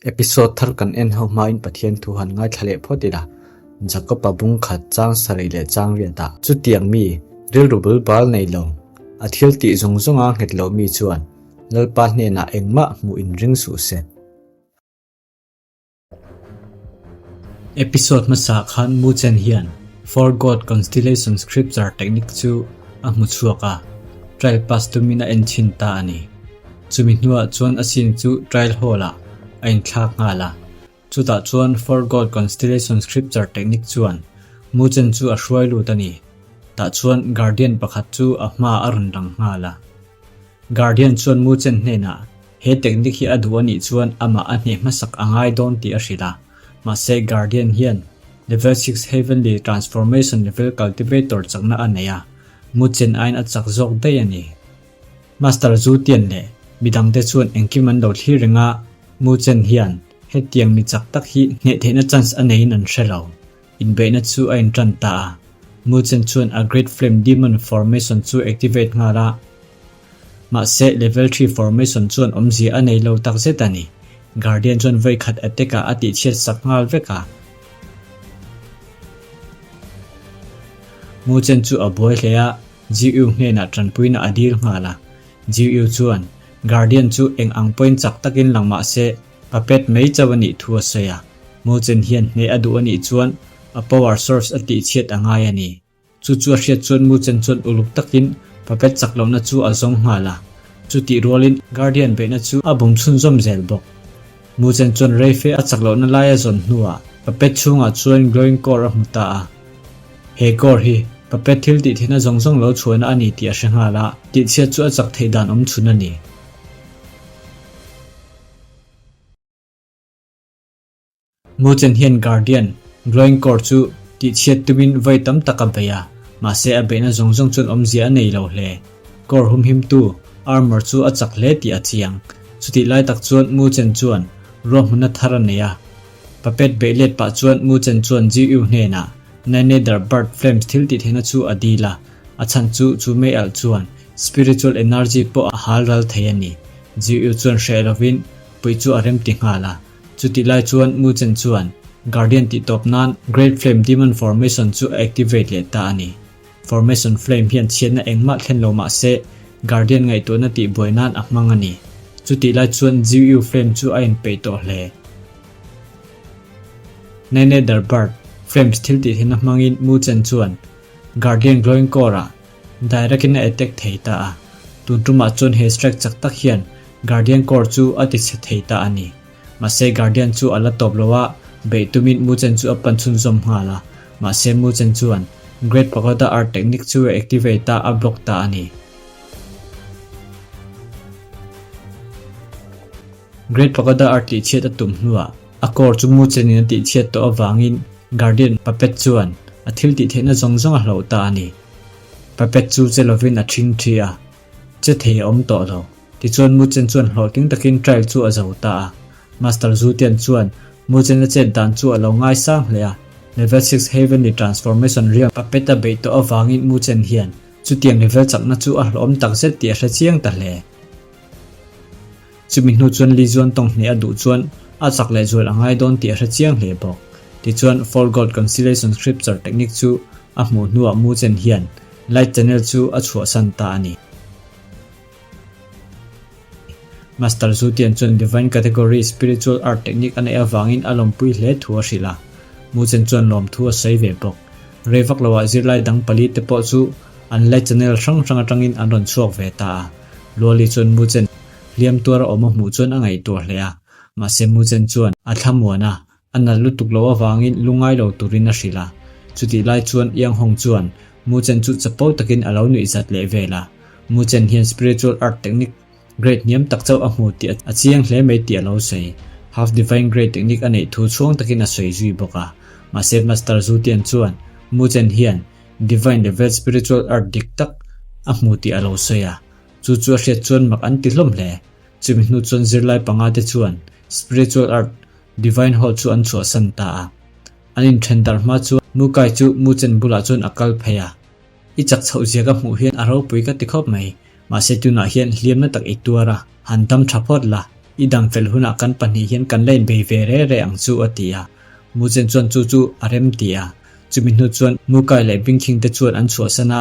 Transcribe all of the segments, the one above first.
Episode thar kan en ho hmain Pathian thu han ngaithla leh phawt ila, Jakob-a bung khat chang sarih leh chang riatah chutiang mi rilru bul bal nei lo, a thil tih zawng zawnga nghet lo mi chuan Lalpa hnenah engmah hmuh inring suh se. Episode hmasa khan Mu Chen hian Four God Constellation Scripture Technique chu a hmu chhuak a, trial pass tumin a en chhin ta a ni. Chumi hnuah chuan a scene chu trial hall-ah a inthlak nghal a, chutah chuan Four God Constellation Scripture Technique chuan Mu Chen chu a hruai lut a ni. Tah chuan Guardian pakhat chu a hmaah a rawn lang nghal a. Guardian chuan Mu Chen hnenah He technique hi a duh a nih chuan amah a hneh hmasak a ngai dawn tih a hrilh a, mahse Guardian hian Level 6 Heavenly Transformation Level Cultivator chakna a nei a, mu chen aiin a chak zawk daih a ni. Master Zhu Tian leh midangte chuan engkim an lo thlir reng a, mu chen hian hetiang mi chak tak hi hneh theihna chance a neiin an hre lo. Inbeihna chu a intan ta a, mu chen chuan a Great Flame Demon Formation chu activate nghal a, Mahse, Level Three Formation chuan awmzia a nei lo takzet a ni. Guardian chuan vawi khat attack ah a tihchhiat sak nghal vek a. Mu Chen chu a buai hle a, Jiu hnenah tanpuina a dil nghal a. Jiu chuan Guardian chu eng ang pawhin chak takin lang mah se, puppet mai chauh a nih thu a sawi a. Mu Chen hian hneh a duh a nih chuan a power source a tihchhiat a ngai a ni. Chu chu a hriat chuan Mu Chen chuan uluk takin puppet chak lohna chu a zawng nghal a, chutih rualin Guardian beihna chu a bum chhunzawm zel bawk. Mu Chen chuan reife a chak lohna lai a zawn hnuah puppet chhungah chuan glowing core a hmu ta a. He core hi puppet thil tih theihna zawng zawng lo chhuahna a ni tih a hre nghal a, tihchhiat chu a chak theih dan awm chhun a ni. Mu Chen hian Guardian, Glowing Core chu tihchhiat tumin vawi tam tak a bei a, mahse a beihna zawng zawng chuan awmzia a nei lo hle. Core humhimtu, armor chu a chak hle tih a chiang. Chutih lai tak chuan Mu Chen chuan ruahmanna thar a nei a. Puppet beih let pah chuan Mu Chen chuan Ji Yu hnenah Nine-Nether Bird Flames thil tih theihna chu a dil a, a chhan chu chu mei alh chuan spiritual energy pawh a hal ral thei a ni. Ji Yu chuan hreh lovin puih chu a remti nghal a. Chutih lai chuan Mu Chen chuan Guardian tih tawp nan Great Flame Demon Formation chu a activate leh ta a ni. Formation Flame hian chhiatna engmah thlen lo mah se Guardian ngaihtuahna tih buai nan a hmang a ni. Chutih lai chuan Jiu Flame chu a inpeih tawh hle. Nene Darbart Flames thil tih theihna hmangin Mu Chen chuan Guardian Glowing Core-ah direct in a attack thei ta a, tun tumah chuan he strike chak tak hian Guardian Core chu a ti chhe thei ta a ni. Mahse Guardian chu a la tawp lo a, beih tumin Mu Chen chu a pan chhunzawm nghal a, mahse Mu Chen chuan Great Pagoda Art Technique chu a activate a, a block ta a ni. Great Pagoda Art tihchhiat a tum hnuah a core chu Mu Chen in a tihchhiat tawh avangin Guardian puppet chuan a thil tih theihna zawng zawng a hloh ta a ni. Puppet chu che lovin a ṭhing ṭhi a, che thei a awm tawh lo. Tichuan Mu Chen chuan hlawhtling takin trial chu a zo ta a. Master Zhu Tian chuan Mu Chen a chet dan chu a lo ngaisang hle a. Level 6 Heavenly Transformation riang puppet a beih tawh avangin Mu Chen hian chutiang level chakna chu a hlawhawm takzet tih a hre chiang ta hle. Chumi hnu chuan Li Zuan tawng hneh a duh chuan a chak leh zual a ngai dawn tih a hre chiang hle bawk. Tichuan, Four God Constellation Scripture Technique chu a hmuh hnuah Mu Chen hian Light Channel chu a chhuahsan ta a ni. Master Zhu Tian chuan Divine Category Spiritual Art Technique a neih avangin a lawmpui hle thu a hrilh a. Mu Chen chuan lawmthu a sawi ve bawk. Rei vak loah zirlai dang pali te pawh chu an Light Channel hrang hrang atangin an rawn chhuak ve ta a. Luali chuan Mu Chen hliam tuar a awm a hmuh chuan a ngaihtuah hle a, mahse Mu Chen chuan a thlamuan a, a nalh lutuk loh avangin lungngai lo turin a hrilh a. Chutih lai chuan Yang Hong chuan Mu Chen chu chapo takin a lo nuih zat leh vel a. Mu Chen hian spiritual art technique grade hniam tak chauh a hmu tih a chiang hle mai tih a lo sawi. Half divine grade technique a neih thu chhuang takin a sawi zui bawk a. Mahse Master Zhu Tian chuan Mu Chen hian Divine level spiritual art dik tak a hmu tih a lo sawi a, chu chu a hriat chuan mak an ti hlawm hle. Chumi hnu chuan zirlai panga te chuan spiritual art divine hall chu an chhuahsan ta a. An inthen darh hma chuan Mu Kai chu Mu Chen bulah chuan a kal phei a. I chak chhoh zia ka hmuh hian a ropui ka ti khawp mai, mahse tunah hian hliamna tak i tuar a, han dam tha phawt la. I dam fel hunah kan pahnih hian kan la inbei ve re re ang chu, a ti a. Muchen chuan chu chu a rem ti a. Chumi hnu chuan Mukai leh Bingkhing te chuan an chhuahsan a,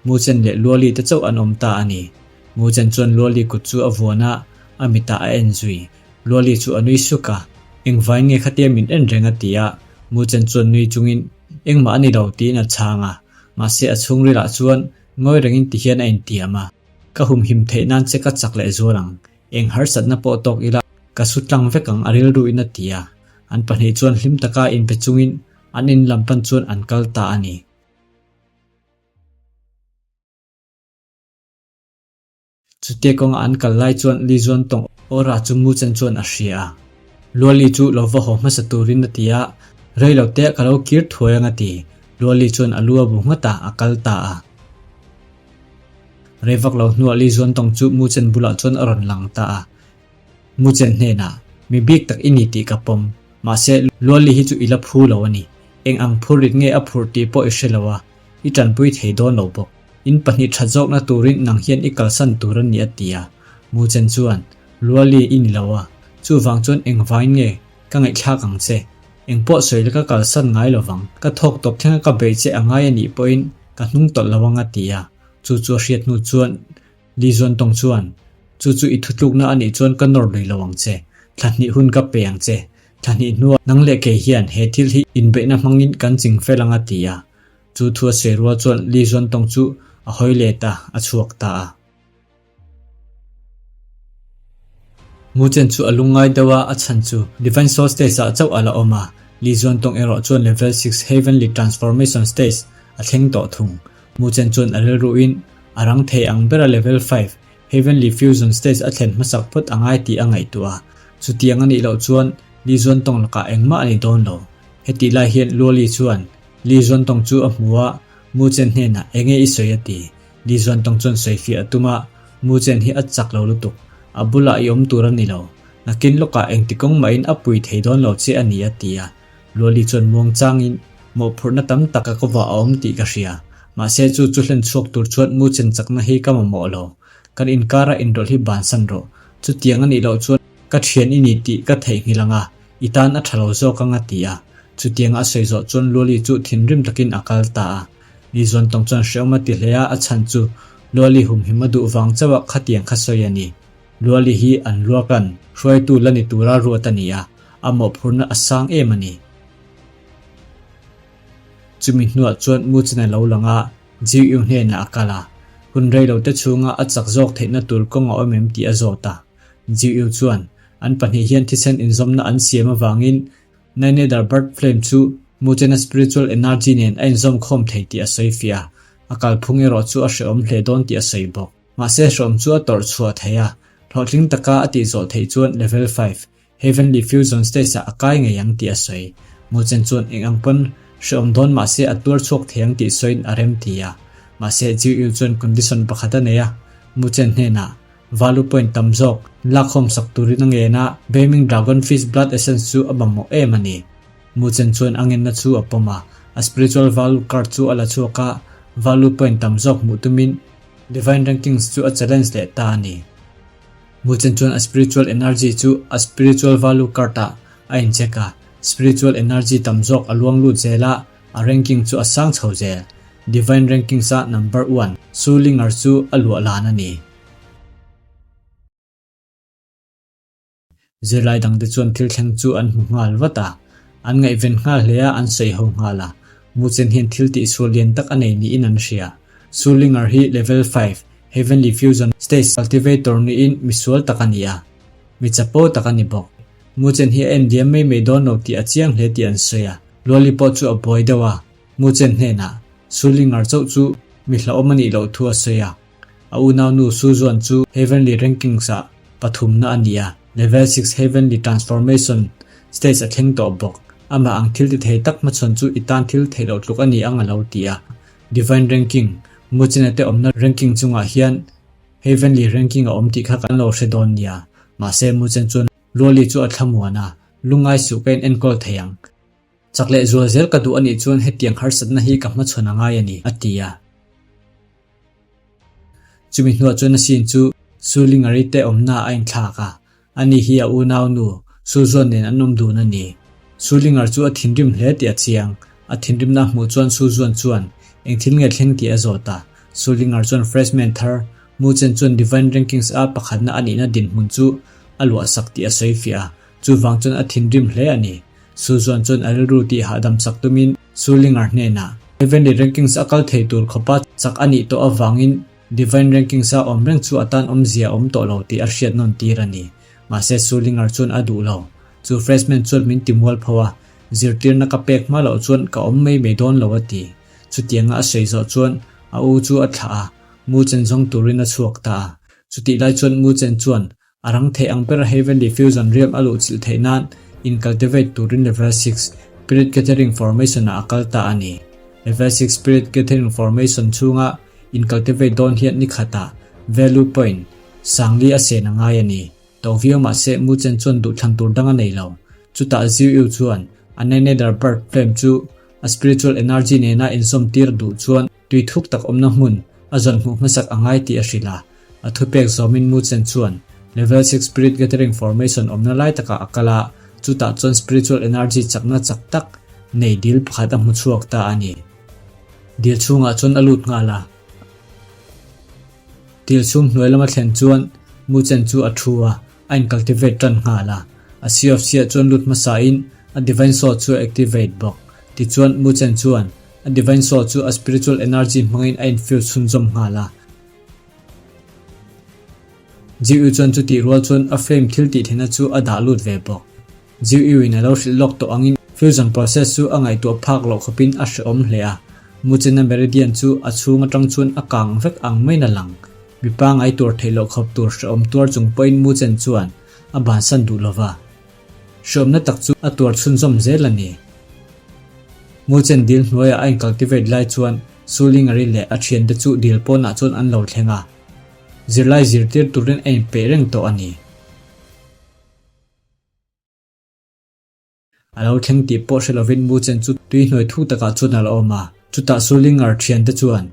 Muchen leh Luali te chauh an awm ta a ni. Muchen chuan Luali kut chu a vuan a, a mitah a en zui. Luali chu a nui suk a, Engvain nge khatia min en reng a ti a, Muchen chuan nui chungin, Engmah a ni lo tiin a chhang a. Mahse a chhungrilah chuan ngawi rengin ti hian a intiam a, Ka humhim theih nan che ka chak leh zual ang. Eng harsatna pawh tawk ila ka su tlang vek ang a rilruin a ti a. An pahnih chuan hlim taka inpe chungin an in lam pan chuan an kal ta a ni. Chutia kawnga an kal lai chuan Li Zuan tawng aw-ra chu mu chen chuan a hria a. Luali chu lo va haw hmasa turin a ti a, Rei lo te ka lo kir thuai ang a ti. Luali chuan a lu a bu nghat a, a kal ta a. Rei vak lo hnuah Li Zuan tawng chu mu chen bulah chuan a rawn lang ta a. Mu chen hnenah, Mi bik tak i ni tih ka pawm. Mahse, Luali hi chu i la phu lo a ni. Eng ang phur rit nge a phurh tih pawh i hre lo a, i tanpui thei dawn lo bawk. In pahnih that zawkna turin nang hian i kalsan tur a ni a ti a. Mu Chen chuan, Luali i ni lo a, chuvang chuan engvangin nge ka ngaihthlak ang che? Engpawh sawi la ka kalsan ngai lo vang, ka thawk tawp thlenga ka beih che a ngai a nih pawhin ka hnung tawlh lo ang a ti a. Chu chu a hriat hnu chuan Li Zuantawng chuan, Chu chu i thutlukna a nih chuan ka nawr lui lo ang che. Thla hnih hun ka pe ang che. Thla hnih hnuah nang leh kei hian he thil hi inbeihna hmangin kan ching fel ang a ti a. Chu thu a sawi rual chuan Li Zuantawng chu a hawi let a, a chhuak ta a. Mu Chen chu a lungngai deuh a, a chhan chu Divine Soul Stage ah chauh a la awm a, Li Zuantawng erawh chuan Level 6 Heavenly Transformation Stage a thleng tawh thung. Mu Chen chuan a rilruin a rang thei ang bera Level 5 Heavenly Fusion Stage a thlen hmasak phawt a ngai tih a ngaihtuah a, chutiang a nih loh chuan Li Zuantawng lakah engmah a ni dawn lo. Hetih lai hian Luo Li chuan Li Zuantawng chu a hmu a, Mu Chen hnenah enge i sawi a ti. Li Zuantawng chuan sawifiah a tum a, Mu Chen hi a chak lo lutuk. A bulah i awm tur a ni lo. Nakin lawkah engti kawng mahin a pui thei dawn lo che a ni a ti a. Luo Li chuan muang changin mawhphurhna tam tak a kawvah a awm tih ka hria. Mahse chu chu hlen chhuak tur chuan Mu Chen chakna hi ka mamawh lo. Kan inkara inrawlh hi bansan rawh. Chutiang a nih loh chuan ka thian i ni tih ka theihnghilh ang a, i tan a tha lo zawk ang a ti a. Chutianga a sawi zawh chuan Luali chu thinrim takin a kal ta a. Ni zawn tawng chuan hrehawm a ti hle a, a chhan chu Luali humhim a duh vang chauh a khatiang kha sawi a ni. Luali hi an ruakan hruaitu la ni tura ruat a ni a, a mawhphurhna a sang em a ni. Chumi hnuah chuan Muchen a lo lang a, Jiu hnenah a kal a. Hun rei lo te chhunga a chak zawk theihna tur kawng a awm em tih a zawt a. Jiu chuan an pahnih hian thisen inzawmna an siam avangin Nainedar Bird Flame chu Muchena spiritual energy nen a inzawm khawm thei tih a sawi fiah a, a kalphung erawh chu a hrehawm hle dawn tih a sawi bawk. Mahse hrehawm chu a tawrh chhuah thei a, hlawhtling taka a tih zawh theih chuan Level 5, Heavenly Fusion Stage-ah a kai ngei ang tih a sawi. Muchen chuan eng ang pawn hrehawm dawn mahse a tuar chhuak thei ang tih sawiin a rem ti a. Mahse Jiu chuan condition pakhat a nei a, Muchen hnenah Value point tam zawk lakkhawm sak turin a ngen a, Beiming Dragon Fish Blood Essence chu a mamawh em a ni. Muchen chuan a ngenna chu a pawm a, a Spiritual Value Card chu a la chhuak a, Value point tam zawk hmuh tumin Divine Rankings chu a challenge leh ta a ni. Muchen chuan a Spiritual Energy chu a Spiritual Value Card ah a incheck a, Spiritual Energy tam zawk a luang lut zel a, a ranking chu a sang chho zel. Divine Rankings a number one Su Linger chu a luah lan a ni. Zirlai dangte chuan thil thleng chu an hmu nghal vat a, an ngaihven nghal hle a, an sawi ho nghal a. Muchen hian thil tihsual lian tak a nei niin an hria. Su Linger hi Level 5, Heavenly Fusion Stage Cultivator niin misual tak a ni a, mi chapo tak a ni bawk. Muchen hi a en diam mai mai dawn lo tih a chiang hle tih an sawi a. Luali pawh chu a buai deuh a, Muchen hnenah Su Linger chauh chu mi hlauhawm a nih loh thu a sawi a. A unaunu Su Zuan chu Heavenly Rankings ah pathumna a ni a, Level 6 Heavenly Transformation stage a thleng tawh bawk. Amah ang thil ti thei tak hmachhawn chu i tan thil theih loh tluk a ni ang a lo ti a. Divine Ranking, Muchina te awmna ranking chungah hian Heavenly Ranking a awm tih kha kan lo hre dawn nia. Mahse Muchen chuan Luali chu a thlamuan a, Lungngai suh ka in enkawl thei ang. Chak leh zual zel ka duh a nih chuan hetiang harsatna hi ka hmachhawn a ngai a ni, a ti a. Chumi hnuah chuan a sin chu Sulingari te awmna a inthlak a. Ani hi a unaunu, Suzuan nen an awm dun a ni. Sulinger chu a thinrim hle tih a chiang. A thinrimna a hmuh chuan Suzuan chuan eng thil nge thleng tih a zawt a. Sulinger chuan freshman thar Mu Chen chuan Divine Rankings a pakhatna a nihna dinhmun chu a luahsak tih a sawi fiah a, chuvang chuan a thinrim hle a ni. Suzuan chuan a rilru tih hahdam sak tumin Sulinger hnenah Heavenly Rankings a kal thei tur khawpa chak a nih tawh avangin Divine Rankings a awm reng chu a tan awmzia a awm tawh lo tih a hriat nawn tir a ni. Mahse Sulinger chuan a duh lo. Chu freshman chuan min ti mual pho a, zirtirna ka pek hma loh chuan ka awm mai mai dawn lo a ti. Chutianga a sawi zawh chuan a u chu a thlah a, Mu Chen zawng turin a chhuak ta a. Chutih lai chuan Mu Chen chuan a rang theih ang bera Heavenly Fusion riam a luhchilh theih nan incultivate turin Level 6 Spirit Gathering Formation-ah a kal ta a ni. Level 6 Spirit Gathering Formation chhunga incultivate dawn hian ni khatah Value Point sangli a sen a ngai a ni. To viau mahse Mu Chen chuan duhthlan tur dang a nei lo. Chutah Ziu Yu chuan a Nether Bird Flame chu a spiritual energy nena inzawm tir duh chuan Tui thuk tak awmna hmun a zawn hmuh hmasak a ngai tih a hrilh a, a thupek zawmin Mu Chen chuan Level 6 Spirit Gathering Formation awmna lai takah a kal a, chutah chuan spiritual energy chakna chak tak nei dil pakhat a hmu chhuak ta a ni. Dil chhungah chuan a lut nghal a. Dil chhung hnuai lama thlen chuan Mu Chen chu a thu a, a incultivate tan nghal a. A Sea of Sea-ah chuan lut hmasain a Divine Soul chu a activate bawk. Tichuan, Mu Chen chuan a Divine Soul chu a spiritual energy hmangin a infuse chhunzawm nghal a. Jiu Yu chuan chutih rual chuan a flame thil tih theihna chu a dah lut ve bawk. Jiu Yu in a lo hrilh lawk tawh angin fusion process chu a ngaihtuah phak loh khawpin a hrehawm hle a. Mu Chen-a meridian chu a chhung atang chuan a kang vek ang maiin a lang. Mipa ngai tuar theih loh khawp tur hrehawm tuar chung pawhin Mu Chen chuan a bansan duh lo va. Hrehawmna tak chu a tuar chhunzawm zel a ni. Mu Chen dil hnuaiah a incultivate lai chuan Su Lingari leh a thiante chu dil pawnah chuan an lo thleng a. Zirlai zirtir turin a inpeih reng tawh a ni. A lo thleng tih pawh hre lovin Mu Chen chu tui hnuai thuk takah chuan a la awm a. Chutah Su Linger thiante chuan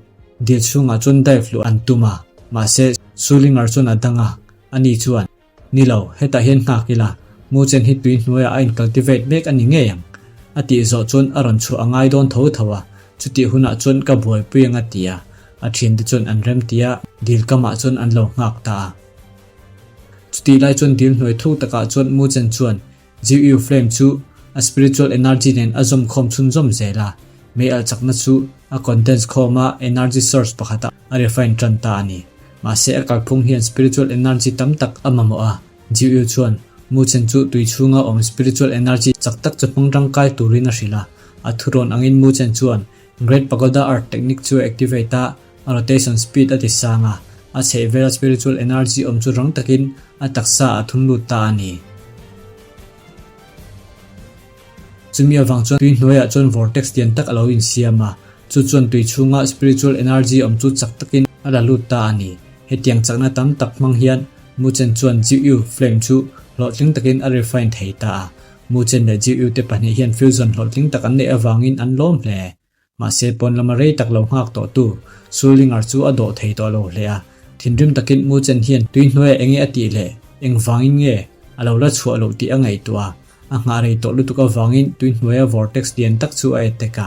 dil chhungah chuan dive luh an tum a, mahse Su Linger chuan a dang a, ani chuan, Ni lo, hetah hian nghak ila, Mu Chen hi tui hnuaiah a incultivate mek a ni ngei ang, a tih zawh chuan a rawn chhuah a ngai dawn tho tho a, chutih hunah chuan ka buaipui ang a ti a, a thiante chuan an remti a, dil kamah chuan an lo nghak ta a. Chutih lai chuan dil hnuai thuk takah chuan Mu Chen chuan GU Flame chu a spiritual energy nen a zawm khawm chhunzawm zel a, mei alh chakna chu a condense khawm a, energy source pakhatah a refine tan ta a ni. Mahse a kalphung hian spiritual energy tam tak a mamawh a, GU chuan Mu Chen chu tui chhunga awm spiritual energy chak tak chu hmang tangkai turin a hrilh a, a thurawn angin Mu Chen chuan Great Pagoda Art technique chu a activate a, A rotation speed a ti sang a, a chhehvela spiritual energy awm chu rang takin a taksa a thun lut ta a ni. Chumi avang chuan tui hnuaiah chuan vortex lian tak a lo insiam a, chu chuan tui chhunga spiritual energy awm chu chak takin a la lut ta a ni. Hetiang chakna tam tak hmang hian Muchen chuan Jiu flame chu hlawhtling takin a refine thei ta a. Muchen leh Jiu te pahnih hian fusion hlawhtling tak an neih avangin an lawm hle. Mahse pawn lama rei tak lo nghak tawh tu Sullinger chu a dawh thei tawh lo hle a. Thinrim takin Mu Chen hian tui hnuaiah enge a tih leh engvangin nge a lo la chhuah loh tih a ngaihtuah a, a nghah rei tawh lutuk avangin tui hnuaia vortex lian tak chu a attack a.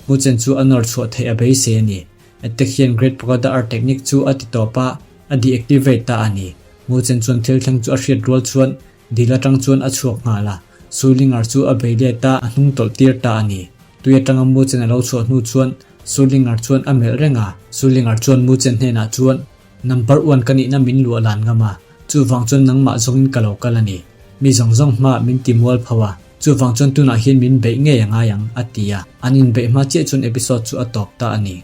Mu Chen chu a nawr chhuah theih a beisei a ni. Attack hian Great Pagoda Art Technique chu a ti tawp a, a deactivate ta a ni. Mu Chen chuan thil thleng chu a hriat rual chuan Dil atang chuan a chhuak nghal a, Sullinger chu a bei let a, a hnung tawlh tir ta a ni. Tui atanga Mu Chen a lo chhuah hnu chuan Sullinger chuan a melh reng a, Sullinger chuan Mu Chen hnenah chuan, Number one ka nihna min luah lan ngam a, chuvang chuan nangmah zawngin ka lo kal a ni. Mi zawng zawng hmaah min ti mual pho a, chuvang chuan tunah hian min beih ngei a ngai ang, a ti a. An inbeih hma chiah chuan episode chu a tawp ta a ni.